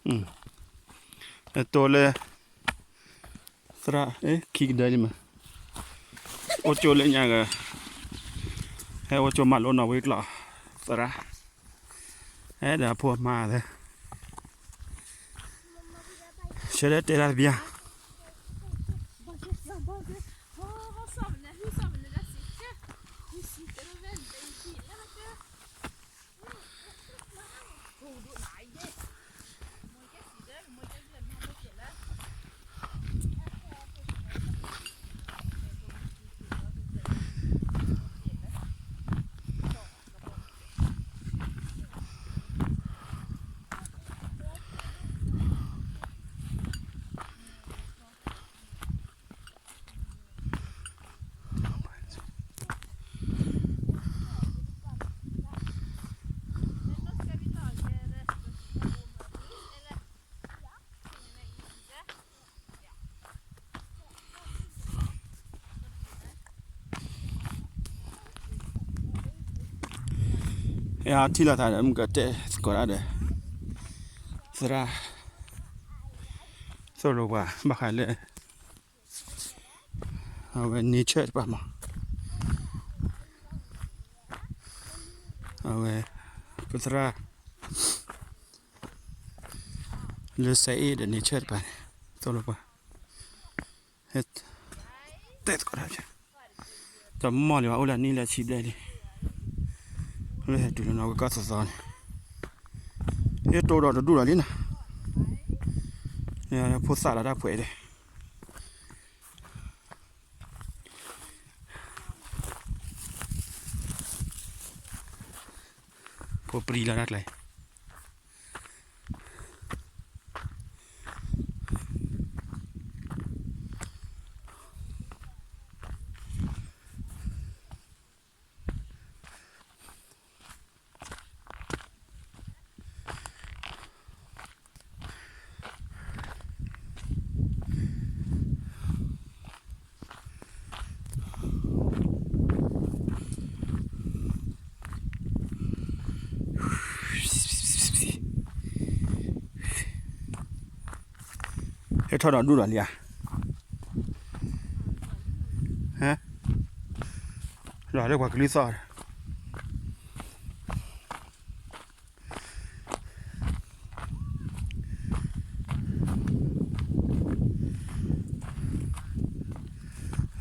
အတိၢ်လၢ သရၣ် ခံကဒၢလံမး, အိၣ်ကၠိလၢညါဂၤ, ဟဲအိၣ်ကၠိမၤလိနီၣ်ဝံကျီၢ်, သရၣ်, ဟဲဒီးအဖိအမါသၢ, ဆၢတဲတဲတၢ်တဘျီ ထံၣ်လိာ်သးဒီး မုၢ်ကတဲသကိးတၢ်ဒီး သရၣ် သိၣ်လိပှၤ ဘၣ်ဃးလၢ အဝဲ nature တပၤမး, အဝဲ ပသရၣ် လၢစဲအ့ၣ်ဒီး nature တပၤန့ၣ် သိၣ်လိပှၤ တဲသကိးတၢ် တမီၢ်လံဘၣ် အိၣ်လၢနံၣ်လၢဆံဘျဲၣ်လံ, လၢဟဲတုၤလၢနီၢ်ဝဲကီၢ်သီသီန့ၣ်, ယတိၢ်ဒီးတဒူၣ်လီၤလံနီၤ, ဖိသၣ်လီၤတၢ်ပှဲၤဒီး ဖိပြံလီၤတၢ်ကျဲ ဟဲထီၣ်ဒီးဒူၣ်ဒီးလံဧါ, ဟဲ, ဒီးလၢပှၤကလုၢ်သီၣ်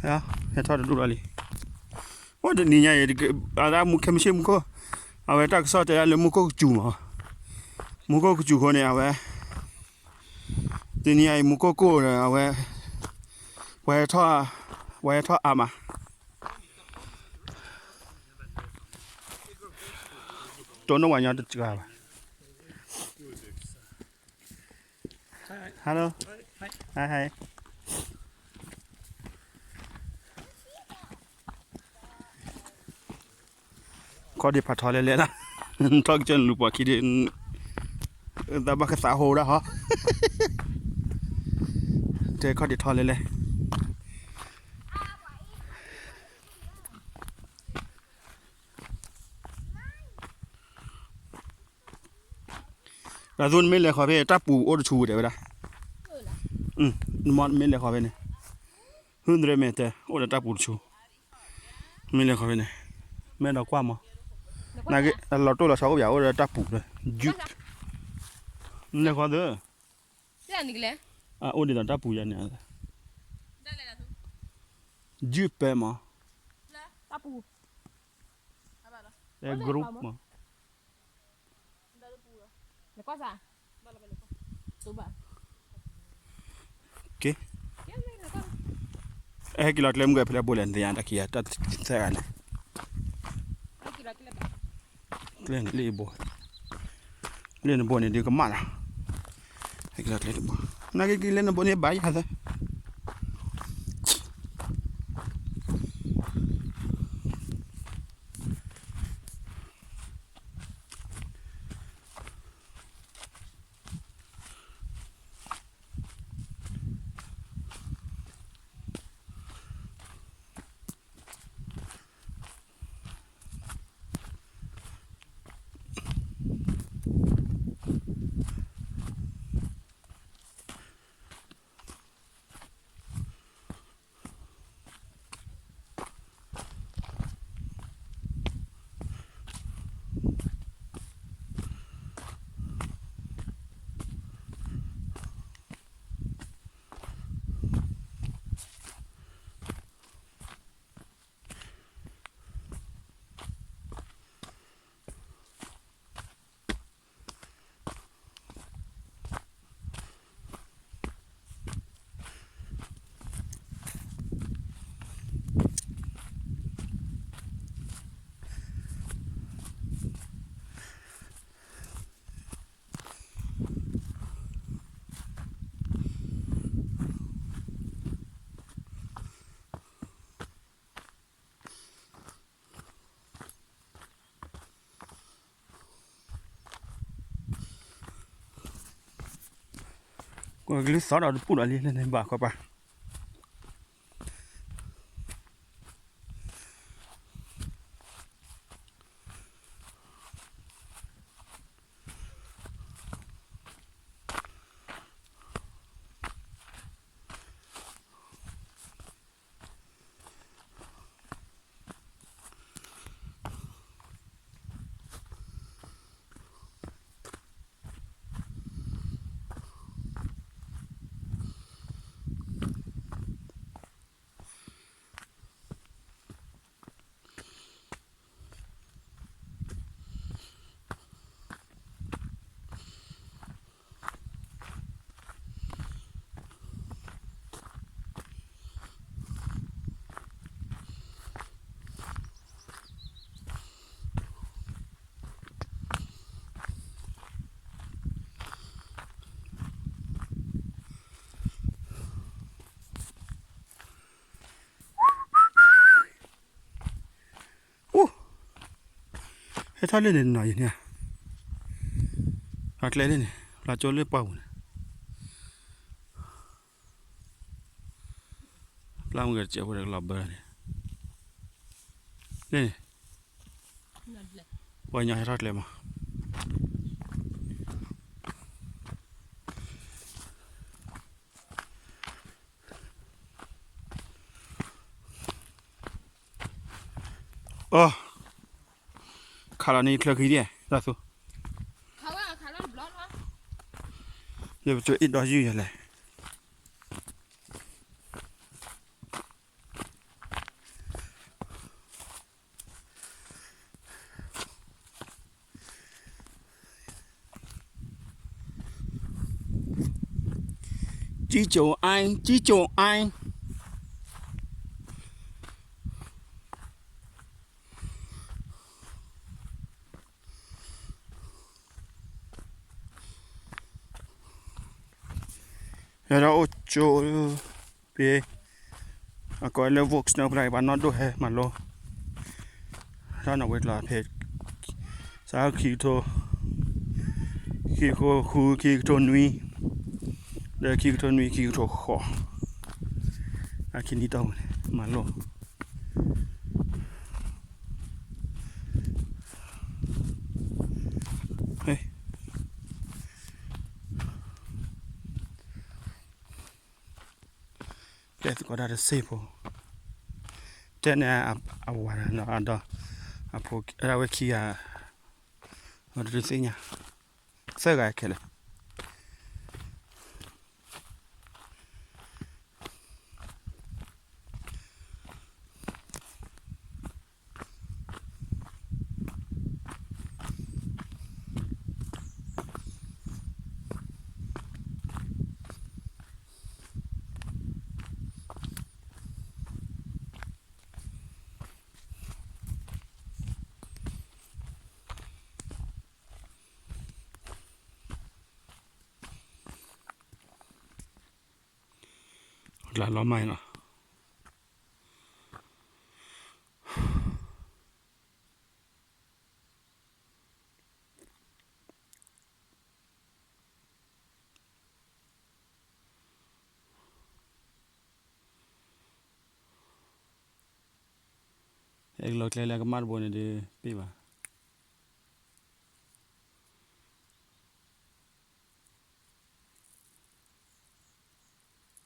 ဟဲထီၣ်တဒူၣ်လီၤလံ, အိၣ်တနံၤညါအံၤ, အမူခဲမုၢ်ဆ့ၣ်မူခိၣ်, အဝဲတၢ်ကစီၣ်တဲဒၣ်လၢမူခိၣ်ကစူၤမး, မူခိၣ်ကစူၤဃိန့ၣ် အဝဲ တနံၤညါအံၤ မူခိၣ်ကိၢ်ဒီး အဝဲ ပှၤဟဲထီၣ်, ပှၤဟဲထီၣ်အါမး, တိၢ်နီၣ်ဝဲညီတစှၤဘၣ်. Hello. Hi, hi. ခီၣ်ဒ့ဖးထီလဲလဲလီၤ, ထီၣ်ကစၢၢ်နလူၤပှၤခံဒ့, သးဘၣ်ကသးဟိဒၣ်ဟီ, တဲခီၣ်ဒ့ထီလဲလဲ တၢ်သူနမ့ၢ်လဲၤဃီၤဖဲတၢ်ပူၤအိၣ်တဆူတဲဝဲဒၣ်, နမ့ၢ်လဲၤဃီၤဖဲန့ၣ်, ဟုၣ်ဒြဲမဲာ်တဲ အိၣ်ဒီးတၢ်ပူၤတဆူ, မ့ၢ်လဲၤဃီၤဖဲန့ၣ်, မ့ၢ်ဒီးကွၢ်မး, နကလီၤတိၢ်လီၤဆီအိၣ်ပၠး အိၣ်ဒီးတၢ်ပူၤလၢ, မ့ၢ်လဲၤဃီၤသၢ, အိၣ်ဒ်သိးတၢ်ပူၤယၤန့ၣ်, ယုၢ်ပဲမး, တဲ group မး ဟဲက့ၤလီၤကျဲမုၢ်ကဖဲလဲၣ်ဘိလဲၣ် နသ့ၣ်ညါတၢ်ခံဂၤ တၢ်သၢဂၤန့ၣ်, ကျဲန့ၣ်လၢဘိ, လၢနဘိန့ၣ်ဒုးကမၣ်လီၤ, ဟဲက့ၤလီၤကျဲတဘိ, နက့ၤက့ၤလၢနဘိန့ၣ်ဘၣ်ယၤသၢ Hello. ကွၢ်ကလုၢ်သီဒီးတပူၤဒီးလံ လၢန့ၣ်ဘၣ်ခီပၤ. အိၣ်, ဟဲထီၣ်လၢန့ၣ်နီၤယၤန့ၣ်, အကျဲလၢန့ၣ် ပျၢ်ကၠိလၢပှၢ်ပူၤန့ၣ်, ပျၢ်မုၢ်ဂဲၤတစဲးဖိဒီးကလီၤဘၢန့ၣ်, လၢန့ၣ်, ပှၤကညီဟဲထီၣ်ကျဲမး. အိ, ခးလီၤန့ၣ်ချၢခံဒံး တၢ်သူ, ယပကၠိအ့ၣ်ဒီယုၢ်ယၤလဲၣ်. ကံကၠိအါ, ကံကၠိအါ. ယဒီးအိၣ်ကၠိ, ဖဲ, အကိးလၢ Vaux န့ၣ် ပှၤနီၢ်ဒိၣ်ဟဲမၤလိ, ဒီးနီၢ်ဝဲကျီဖဲ, စးခံကထိ, ခံကထိဃု ခံကထိနွံ, ဒီးခံကထိနွံ ခံကထိဃိး, အခံနံၣ်တီၢ်ပူၤန့ၣ် မၤလိ တဲသကိးတၢ်တစ့ၢ်ဖိ, တဲန့ၣ်အဝၤဒီး, အဝဲခံဂၤ, တသ့ၣ်ညါ, သၢဂၤခဲလၢာ်. လၢလီၤမၢ်လီၤ. အဲၣ်ကလီၤကျဲလၢအကမၣ်တဘိန့ၣ်ဒီး ပ့ၢ်ဘၣ်.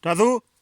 တၢ်သူ